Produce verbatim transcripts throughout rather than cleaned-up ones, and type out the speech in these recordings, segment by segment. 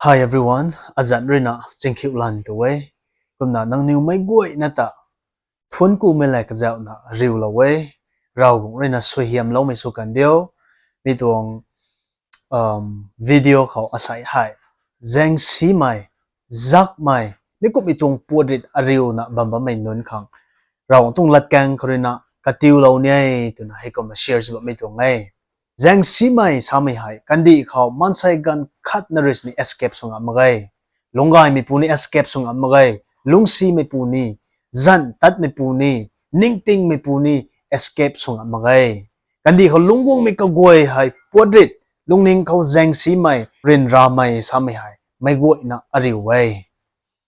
Hi everyone, azanc ruina chingkhiu lan tu e. Kumna nangniw meic guayna ta thuanc kumei lay kazauhna riulou e. Ravguangc ruina suaihiamloumei sw kan diu. Mi tuang um, video khou asei hei zaengsimei, zakmei, mi kumhmei tuang puatrit ariuna bam bammei nunc khang Ravguangc tuang latkaeng khou ruina katiulou ni e twna hei kumna share sw bammei tuang e. Zaengsimei samei hei kandih khou maansei ganv khatna rui sini escape sw ngam mak ge. Lungcgaymeipu ni escape sw ngam mak ge. Lungcsimeipu ni, zanc tatmeipu ni, ningtingmeipu ni escape sw ngam mak ge. Kandih khou lungcguangmei kaguay hei puatrit, lungning khou zaengsimei, ryanramei samei hei meic guayna ariu e.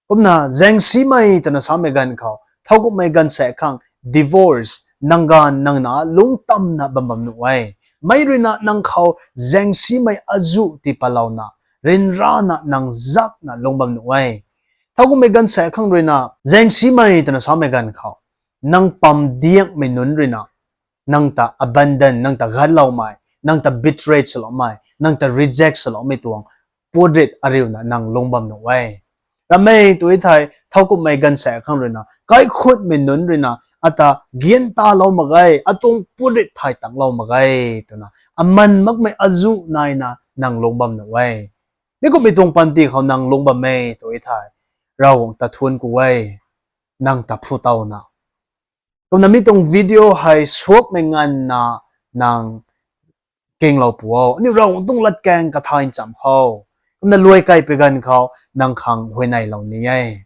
Kumna zaengsimei twna samei ganv khou thowkumhmei gaanvsaekc khang divorce, nang gaanv nang na lungctamna bam bam nuh e. Mei ruina nang khou zaengsimei azuh tii patlouna, ryanrana nang zakna lungc bam nuh e. Thowkumhmei gaanvsaekc khang ruina zaengsimei twna samei ganv khou nang pam diangmei nunc ruina nang ta abandon, nang ta gatloumei, nang ta betray swloumei, nang ta reject swloumei tuang puatrit ariuna nang lungc bam nuh e. Ramei tu thei thowkumhmei gaanvsaekc khang ruina kaikhunhmei nunc ruina ata gian talou mak ge, atuang puatrit thay tanglou mak ge twna aman makmei azuh naina nang lungc bam nuh e. Mi kumhmei tuang panty khou nang lungc bam e tu thei Ravguangc ta thuanc ku e, nang ta phu towna. Kumna mi tuang video hei suakmei nganvna nang kinglou pu o. Aniu Ravguangc tuang latkaeng kathay ncham khou, kumna luai kai pui ganv khou nang khang huayneylou ni e.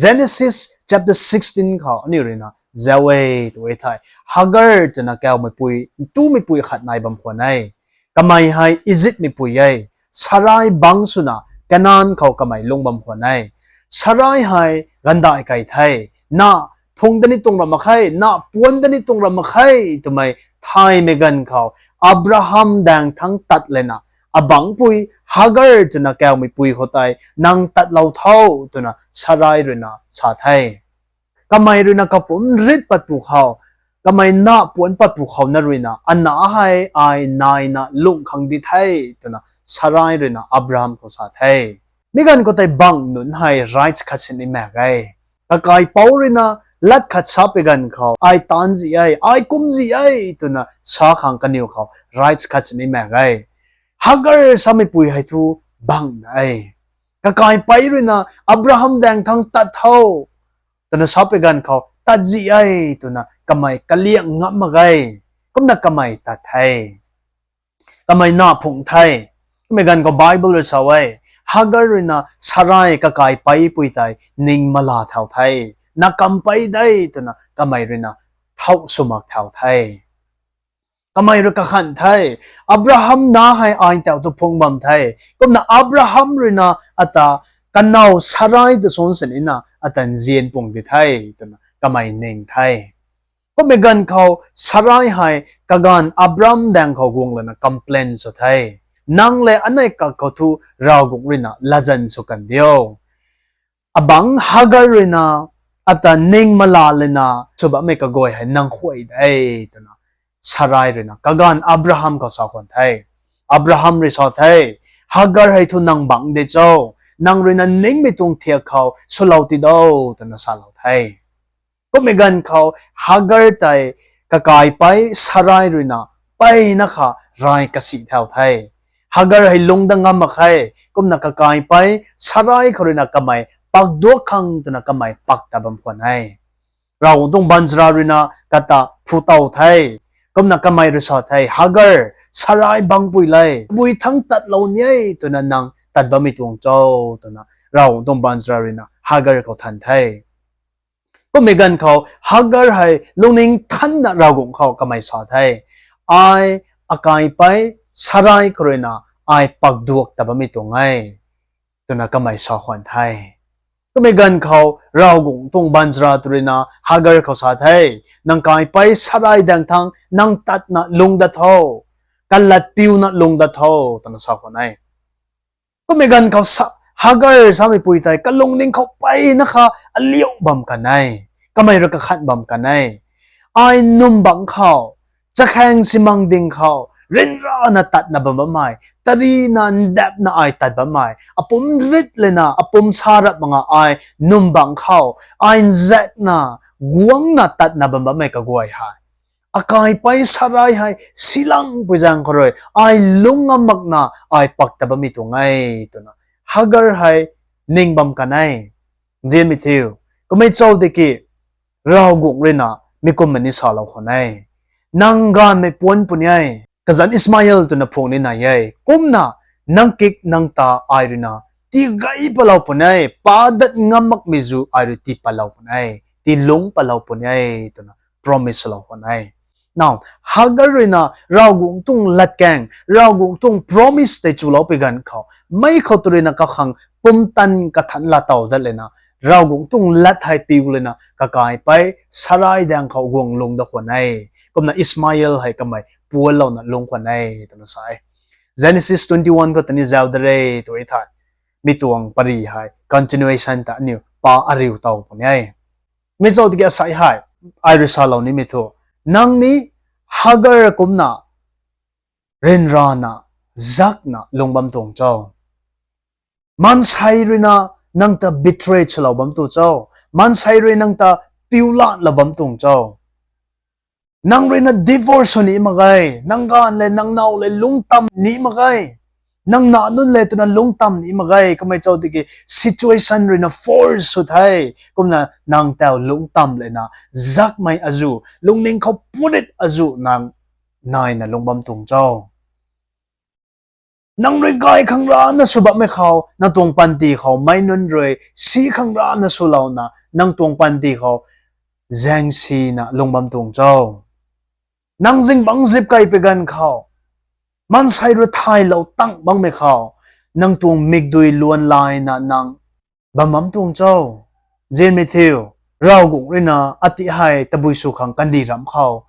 Genesis chapter sixteen khou aniu ruina zauc e tu e thei, Hagar twna kawmeipui, ntumeipui khat nai bam khwan e. Kamei hei Egyptmeipui e. Sarai bangc swna Kanan khou kamei lungc bam khwan e. Sarai hei ganvdaih kai the. Na phung ta ni tuang ra mak khe, na puanc ta ni tuang ra mak khe twmei thaymei ganv khou Abraham daeng thangc tat lana, abangcpui Hagar twna kawmeipui khou tei nang tatlou tho twna Sarai ruina sa the. Kamei ruina kapumc rit patpu khou, kamei na puanc patpu khou na ruina ana hei ai naina lungh khang di the twna Sarai ruina Abraham khou sa the. Mi ganv khou tei bangc nunc hei rights khat sini mak e. Kakaipouc ruina lat khat sa pui ganv khou ai taanc zi e, ai kumc zi e twna sa khang kaniw khou rights khat sini mak e. Hagar sameipui hei thu bangc na e. Kakaipei ruina Abraham daeng thangc tat tho twna sa pui ganv khou tat zi e twna kamei kaliang ngam mak ge. Kumna kamei tat the. Kamei na phung the. Kummei ganv khou Bible rui sa e, Hagar ruina Sarai kakaipeipui tei ning mala thau the. Na kampei de twna kamei ruina thau sw mak thau the. Kamei rui kakhan the, Abraham na hei ai tau tu phung bam the. Kumna Abraham ruina ata kanow Sarai ta suan sinina ata nzian pung di the twna kamei ning the. Kummei ganv khou Sarai hei kaganv Abraham daeng khou guang lana complain sw the. Nang le anei kak khou thu Ravguangc ruina latzan sw kan dio. Abangc Hagar ruina ata ning mala lana sw bammei kaguay hei nang khuay de twna Sarai ruina kaganv Abraham khou sa khwan the. Abraham rui sa the, Hagar hei thu nang bangc de cho, nang ruina ningmei tuang thiak khou swlou ti do twna salou the. Kummei ganv khou Hagar tei kakaipei Sarai ruina mpeyna kha rai kasi thau the. Hagar hei lung dat ngam mak khe, kumna kakaipei Sarai khou ruina kamei pakduak khang twna kamei pak ta bam khwan e. Ravguangc tuang baanchara ruina kata phu tau the. Kumna kamei rui sa the, Hagar, Sarai bangcpui le, bui thangc tatlou ni e twna nang tat bammei tuang cho twna Ravguangc tuang baanchara ruina Hagar khou than the. Kummei ganv khou Hagar hei lungning thanna Ravguangc khou kamei sa the, ai akaipei Sarai khou ruina ai pakduak ta bammei tuang e twna kamei sa khwan the. Kummei ganv khou Ravguangc tuang baanchara tu ruina Hagar khou sa the, nang kaipei Sarai daeng thangc nang tatna lung dat tho, kalat piuna lung dat tho twna sa khwan e. Kummei ganv khou Hagar sameipui tei kalungning khou mpeyna kha aliu bam kan e. Kamei rui kakhan bam kan e. Ai num bangc khou, chakhaeng simang ding khou, ryanrana tatna bam bammei, tarina ndapna ai tat bammei, apum rit lana apum sa rap mak nga ai numbang khou, ai nzakna guangna tatna bam bammei kaguay hei, akaipei sarai hei silang pui zaeng khou rui ai lungc ngam makna ai pak ta bammei tuang e, twna Hagar hei ning bam kan e. Nzianmei thiu, kummei chau tiki Ravguangc ruina mi kumna ni salou khwan e. Nang gaanvmei puanc puni e. Kazanc Ishmael twna phung ni nai e. Kumna nang kik nang ta ai ruina tii gay patlou puni e. Pa dat ngam makmei zu ai rui tii patlou puni e. Tii lungc patlou puni e, twna promise lou khwan e. Now, Hagar ruina Ravguangc tuang latkaeng, Ravguangc tuang promise tei chulou pui ganv khou, mei khou tu ruina kakhang pumtan kathanc laa tow dat lana, Ravguangc tuang lat hei piu lana kakaipei sarai daeng khou guang lung dat khwan e. Kumna Ishmael hei kamei puanlouna lungc khwan e, twna sa e. Genesis twenty-one khou tani zau da re tw e thei, mi tuang pari hei continuation ta aniu pa ariu tow puni e. Mi chau tiki asei hei ai rui salou nimei thu, nang ni Hagar kumna ryanrana, zakna lung bam tuang cho? Maansei ruina nang ta betray swlou bam tu cho? Maansei rui nang ta piu lanlou bam tuang cho? Nang ruina divorce sw ni mak ge, nang gaanv le nang now le lungc tam ni mak ge, nang na nunc le twna lungc tam ni mak ge, kummei chau tiki situation ruina force sw the, kumna nang tau lungc tam lana, zakmei azu, lungning khou purit azu nang naina lung bam tuang cho? Nang rui gay khang rana sw bammei khou, nang tuang panty khou meic nunc rui si khang rana swlouna, nang tuang panty khou zaengsina lung bam tuang cho? Nang zingbangc zip kei pui ganv khou, maansei rui thaylou tang bammei khou, nang tuang mikdui luan layna nang bam bam tuang cho? Nzianmei thiu, Ravguangc ruina ati hei tabui sw khang kandih ramh khou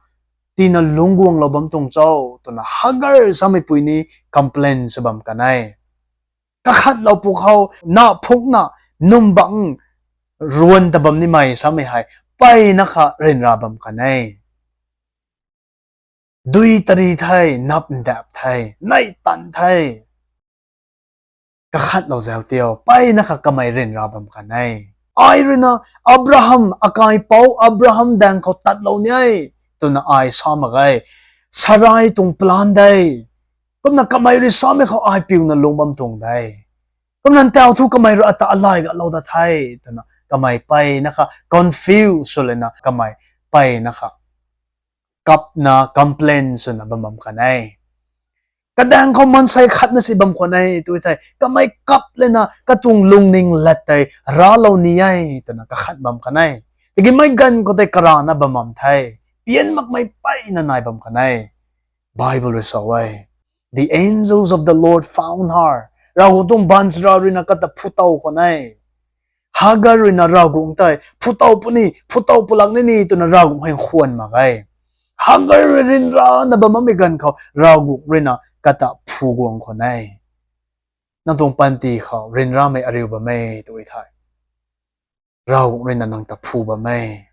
tina lungc guanglou bam tuang cho? Twna Hagar samei pui ni complain sw bam kan e. Kakhatlou pwkhou, kakhou na phukna numbang ruan ta bam nimei samei hei mpeyna kha ryanra bam kan e. Dui tari the, nap ndap the, neih tan the. Kakhatlou zau tio, mpeyna kha kamei ryanra bam kan e. Ai ruina Abraham, akaipouc Abraham daeng khou tatlou ni e, twna ai sa mak ge. Sarai tuang plan de. Kumna kamei rui samei khou ai piuna lung bam tuang de. Kumna ntau thu kamei rui ata alay galou dat the, twna kamei mpeyna kha confuse sw lana kamei mpeyna kha kapna complain swna bam bam kan e. Kadaeng khou maansei khatna si bam khwan e tw thei, kamei kap lana katuang lungning lat tei raclou ni e, twna kakhat bam kan e. Tiki meic ganv khou tei karana bam bam the, pian makmei mpeyna nai bam kan e. Bible rui sa e, The angels of the Lord found her. Ravguangc tuang baanchara ruina kata phutow khwan e. Hagar ruina Ravguangc tei phutow puni, phutow pulak ni ni twna Ravguangc hei khwan mak ge. Hagar rui ryanrana bam bammei ganv khou Ravguangc ruina kata phu guang khwan e. Nang tuang panty khou ryanramei ariu bam e tw thei, Ravguangc ruina nang ta phu bam e.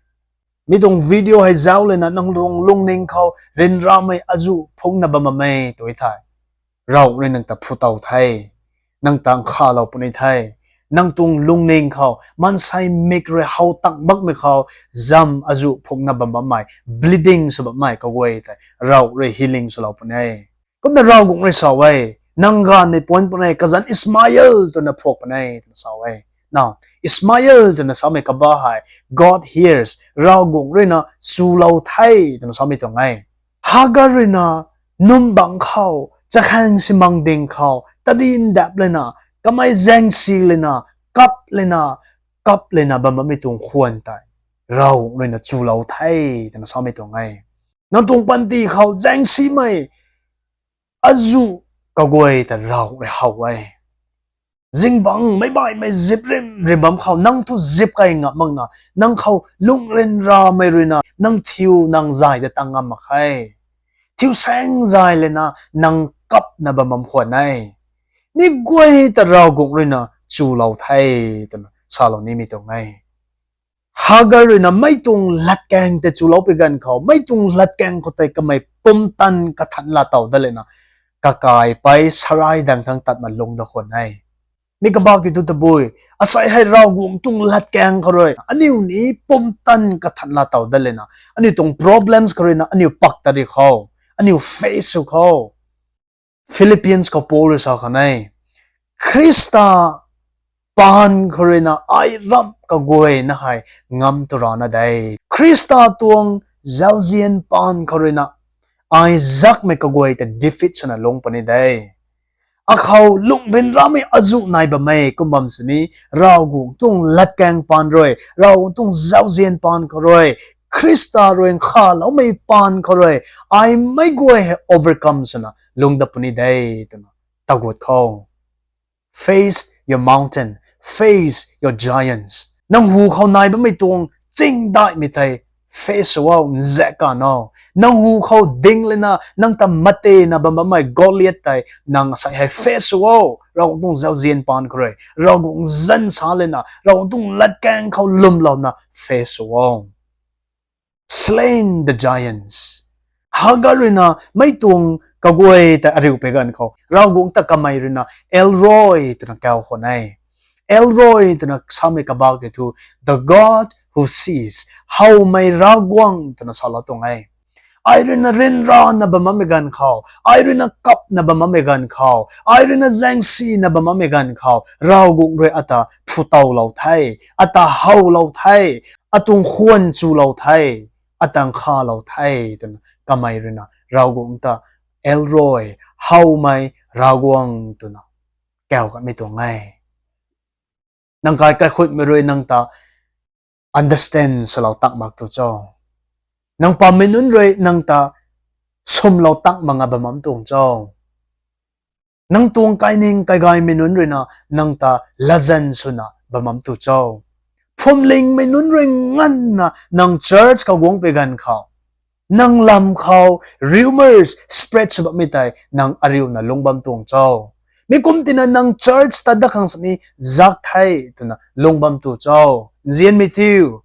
Mi tuang video hei zauc lana nang tuang lungning khou ryanramei azu phungna bam bam e tw thei, Ravguangc rui nang ta phutow the, nang ta nkhavlou puni the. Nang tuang lungning khou maansei mik rui how tang makmei khou zam azu phungna bam bammei, bleeding sw bammei kaguay tei Ravguangc rui healing swlou puni. Kumna Ravguangc rui sa e, nang gaanvmei puanc puni, kazanc Ishmael twna phuak puni, twna sa e. Now, Ishmael twna samei kaba hei, God hears, Ravguangc ruina chulou the, twna samei tuang e. Hagar ruina numbang khou, chakhang simang ding khou tari ndap lana, kamei zaengsi lana, kap lana, kap lana bam bammei tuang khwan tei Ravguangc ruina chulou the, twna samei tuang e. Nang tuang panty khou zaengsimei azu kaguay ta Ravguangc rui how e. Zingbangc meic baihmei zip rim rim bam khou nang thu zip kei ngam makna, nang khou lung ryanramei ruina nang thiu nang zay ta tang ngam mak khe. Thiu saeng zay lana nang kapna bam bam khwan e. Mi guay ta Ravguangc ruina chulou the, twna salou nimei tuang e. Hagar ruina mei tuang latkaeng tei chulou pui ganv khou, mei tuang latkaeng khou tei kamei pumtan kathan la tow dat lana, kakai pei sarai dang thang tatna lung da khwan e. Mi kabak kiu thu tabui, asei hei Ravguangc tuang latkaeng khou rui aniu ni pumtan kathan la tow dat lana, aniu tuang problems khou rui na aniu pak ta ri khou, aniu face sw khou. Philippians khou Paul rui sa khan e, Khrista paan khou rui na ai ramh kaguayna hei ngam tu rana de. Khrista tuang zauzian paan khou rui na ai zakmei kaguay ta defeat swna lung puni de. Akhou lungh ryanramei azuh nai bammei kum bam sini, Ravguangc tuang latkaeng paan rui, Ravguangc tuang zauzian paan khou rui, Khrista rui nkhavloumei paan khou rui, ai meic guay hei overcome swna lung dat puni de, twna tagut khou. Face your mountain, face your giants. Nang hu khou nai bammei tuang chingdaihmei tei face sw o, nzaek kan o. Nang hu khou ding lana nang ta matena bam bammei Goliath tei nang asei hei face sw o. Ravguangc tuang zauzian paan khou rui, Ravguangc zanc sa lana, Ravguangc tuang latkaeng khou lwmlouna face sw o. Slain the giants. Hagar rui na mei tuang kaguay ta ariu pui ganv khou, Ravguangc ta kamei rui na El Roi twna kau khwan e. El Roi twna samei kabak kiu thu, the God who sees, howmei Ravguangc twna salou tuang e. Ai rui na ryanrana bam bammei ganv khou, ai rui na kapna bam bammei ganv khou, ai rui na zaengsina bam bammei ganv khou, Ravguangc rui ata phutowlou the, ata howlou the, atuang khwan chulou the, ata nkhavlou the, twna kamei rui na Ravguangc ta El Roi, howmei Ravguangc twna kau kanmei tuang e. Nang kai kaikhutmei rui nang ta understand swlou tak mak tu cho? Nang pammei nunc rui nang ta swmlou tak mak nga bam bam tuang cho? Nang tuang kaining kaigaymei nunc rui na nang ta latzan swna bam bam tu cho? Phwamlingmei nunc rui nganvna nang church khou guang pui ganv khou, nang lam khou rumors spread sw bammei tei nang ariuna lung bam tuang cho? Mi kum tina nang church ta dat khang sini zak the twna lung bam tu cho? Nzianmei thiu,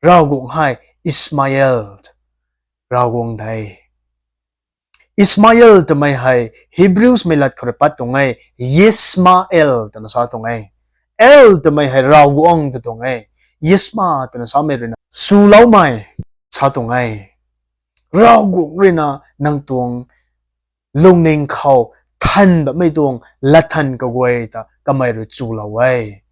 Ravguangc hei Ishmael Ravguangc de. Ishmael twmei hei Hebrews mei lat khou rui pat tuang e, Yishmael twna sa tuang e. El twmei hei Ravguangc tw tuang e. Yishma twna samei rui na chuloumei sa tuang e. Ravguangc rui na nang tuang lungning khou than bammei tuang latthan kaguay ta kamei rui chulou e.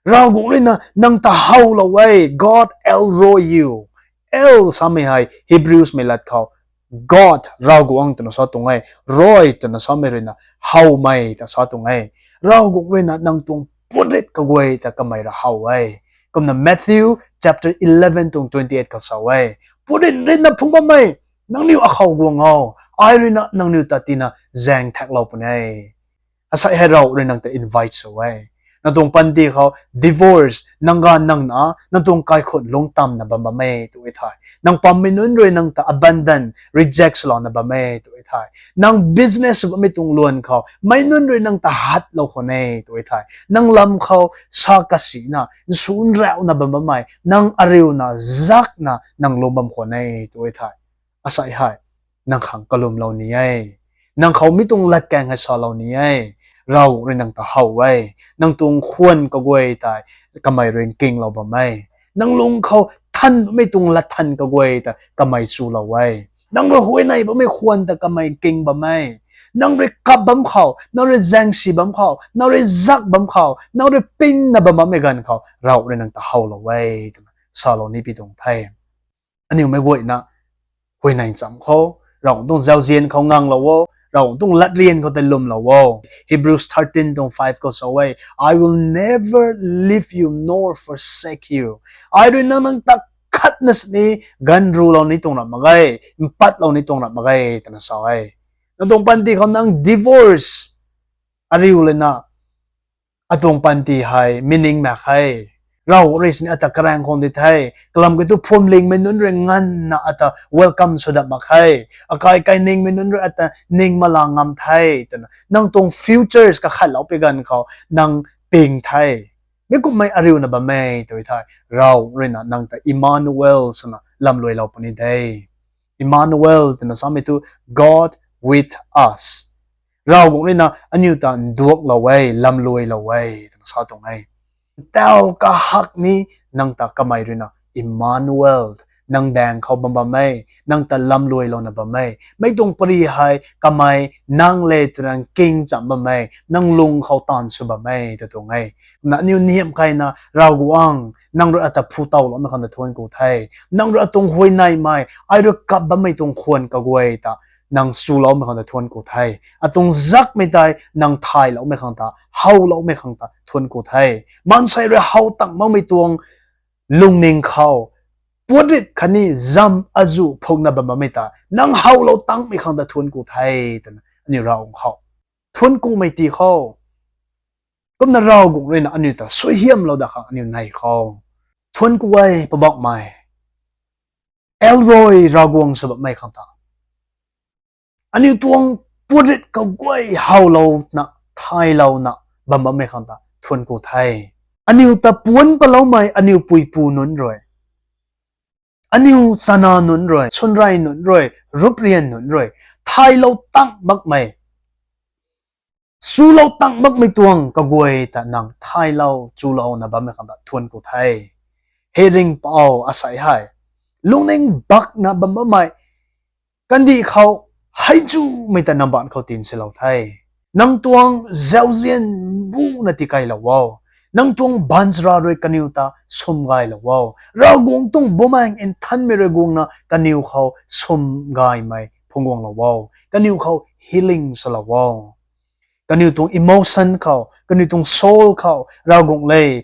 Ravguangc rui na nang ta howlou e. God El Roi you. El samei hei Hebrews mei lat khou God, Ravguangc twna sa tuang e. Roi twna samei rui na howmei ta sa tuang e. Ravguangc rui na nang tuang purit kaguay ta kamei rui how e. Kumna Matthew chapter eleven tuang twenty eight khou sa e, purit rui na phungc bammei, nangniw akhou guang o, ai rui na nangniw ta tina zaeng thaklou puni e. Asei hei Ravguangc rui nang ta invite sw e. Nang tuang panty khou divorce, nang ganv nang na, nang tuang kaikhun lungc tamna bam bam e tu e thei, nang pammei nunc rui nang ta abandon, reject swlouna bam e tu e thei, nang business sw bammei tuang luan khou mei nunc rui nang ta hatlou khwan e tu e thei, nang lam khou sa kasina, nsunrauhna bam bammei, nang ariuna zakna nang lung bam khwan e tu e thei, asei hei nang khang kalwmlou ni e. Nang khou mi tuang latkaeng hei salou ni e. Ravguangc rui nang ta how e. Nang tuang khwan kaguay tei kamei rui nkinglou bam e. Nang lung khou than bammei tuang latthan kaguay ta kamei chulou e. Nang rui huayney bammei khwan ta kamei nking bam e. Nang rui kap bam khou, nang rui zaengsi bam khou, nang rui zak bam khou, nang rui pingna bam bammei ganv khou Ravguangc rui nang ta howlou e twna salou ni pi tuang the. Aniu meic guayna huayney cham khou, Ravguangc tuang zauzian khou nganglou o, Ravguangc tuang latrian khou tei lwmlou o. Hebrews thirteen tuang five khou sa e, I will never leave you nor forsake you. Ai rui nang nang ta khatna sini ganrulou ni tuang rap mak ge, mpatlou ni tuang rap mak ge twna sa e. Nang tuang panty khou nang divorce ariu lana, atuang panty hei meaning mak khe. Ravguangc rui sini ata karaeng khang di the. Kalam kiu thu phwamlingmei nunc rui nganvna ata welcome sw dat mak khe. Akai kainingmei nunc rui ata ning mala ngam the twna nang tuang futures kakhatlou pui ganv khou nang ping the. Mi kummei ariuna bam e tu e thei, Ravguangc rui na nang ta Emmanuel swna lamluailou puni de. Emmanuel twna samei thu God with us. Ravguangc ruina aniu ta nduaklou e, lamluailou e twna sa tuang e. Tau kahak ni nang ta kamei ruina Emmanuel, nang daeng khou bam bam e, nang ta lamluailouna bam e. Mei tuang pary hei kamei nang le twna king cham bam e, nang lung khou taanv sw bam e ta tuang e. Kumna aniw niamh kayna Ravguangc, nang rui ata phu towloumei khang ta thuanc ku the. Nang rui atuang huayneymei, ai rui kap bammei tuang khwan kaguay ta nang chuloumei khang ta thuanc ku the. Atuang zakmei tei nang thayloumei khang ta, howloumei khang ta thuanc ku the. Maansei rui how tang makmei tuang lungning khou, puatrit khatni zam azuh phukna bam bammei ta nang howlou tangmei khang ta thuanc ku the twna aniw Ravguangc khou thuanc kumei ti khou, kumna Ravguangc ruina aniu ta suaihiamlou dat khang aniw nei khou thuanc ku e, Poubauhmei. El Roi, Ravguangc sw bammei khang ta, aniu tuang puatrit kaguay howlouna, thaylouna bam bammei khang ta thuanc ku the. Aniu ta puanc paloumei aniu puipu nunc rui, aniu chana nunc rui, swnrei nunc rui, ruprian nunc rui thaylou tang makmei, chulou tang makmei tuang kaguay ta nang thaylou chulouna bammei khang ta thuanc ku the. He Ringhpouc, asei hei lungning bakna bam bammei kandih khou, hei chumei ta nang baanc khou tinsilou the. Nang tuang zauzian buna tikeylou o. Nang tuang baanchara rui kaniw ta swm gaylou o. Ravguangc tuang Bumaengh Nthanmei rui guangna kaniw khou swm gaymei phungc guanglou o. Kaniw khou healing swlou o. Kaniw tuang emotion khou, kaniw tuang soul khou Ravguangc le,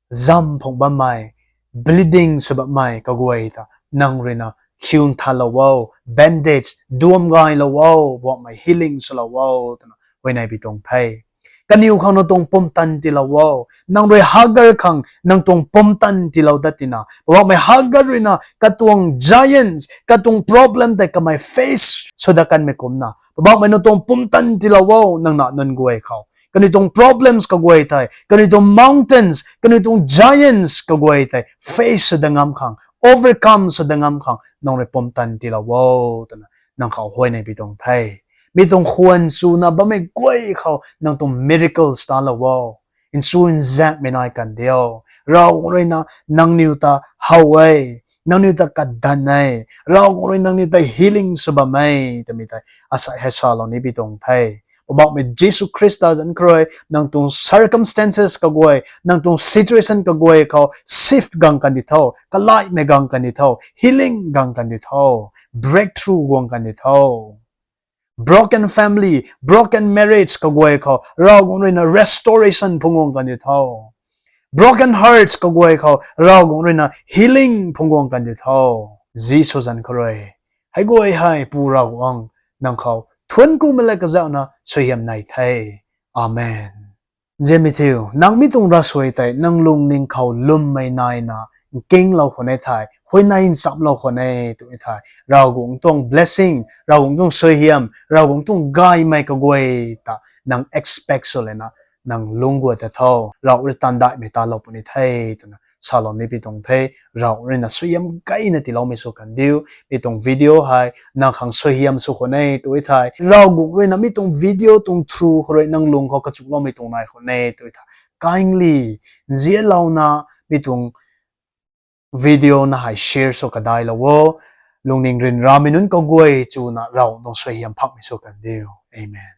zam phungc bammei, bleeding sw bammei kaguay ta nang ruina khiu nthanlou o, bandage duam gaylou o, Poubauhmei, healing swlou o twna huayney pi tuang the. Kaniw khang nang tuang pumtan tiilou o. Nang rui Hagar khang nang tuang pumtan tiilou dat tina, Poubauhmei, Hagar ruina katuang giants, katuang problem tei kamei face sw dat kanmei kumna, Poubauhmei, nang tuang pumtan tiilou o, nang na nunc guay khou kaniw tuang problems kaguay tei, kaniw tuang mountains, kaniw tuang giants kaguay tei face sw dat ngam khang, overcome sw dat ngam khang nang rui pumtan tiilou o twna nang khou huayney pi tuang the. Mi tuang khwan chuna bammei guay khou nang tuang miracles talou o. Nsu nzaekmei nai kan diu. Ravguangc ruina nangniw ta how e, nangniw ta kadan e, Ravguangc rui nangniw ta healing sw bam e twmei tei asei hei salou ni pi tuang the. Poubauhmei Jisu Khrista zanc khou rui nang tuang circumstances kaguay, nang tuang situation kaguay khou shift gang kan di tho, kalaihmei gang kan di tho, healing gang kan di tho, breakthrough guang kan di tho. Broken family, broken marriage kaguay khou Ravguangc ruina restoration phungc guang kan di tho. Broken hearts kaguay khou Ravguangc ruina healing phungc guang kan di tho. Jisu zanc khou rui hei guay hei Pu Ravguangc, nang khou thuanc kumei le kazauhna suaihiam nei the. Amen. Nzianmei thiu, nang mi tuang ravsuai tei nang lungning khou lwmmei naina nkinglou khwan e thei, huayney nchamlou khwan e tw e thei, Ravguangc tuang blessing, Ravguangc tuang suaihiam, Ravguangc tuang gaymei kaguay ta nang expect sw lana, nang lungc guay ta tho, Rav rui tandaihmei talou puni the twna salou ni pi tuang the. Rav ruina suaihiam gayna tiiloumei sw kan diu. Mi tuang video hei nang khang suaihiam sw khwan e tw e thei, Ravguangc ruina mi tuang video tuang through khou rui nang lung khou kachukloumei tuang nai khwan e tw e thei, kindly nzianlouna mi tuang video na hei share sw kadailou o. Lungning ryanramei nunc kaguay chuna Rav tuang suaihiam phakmei sw kan diu. Amen.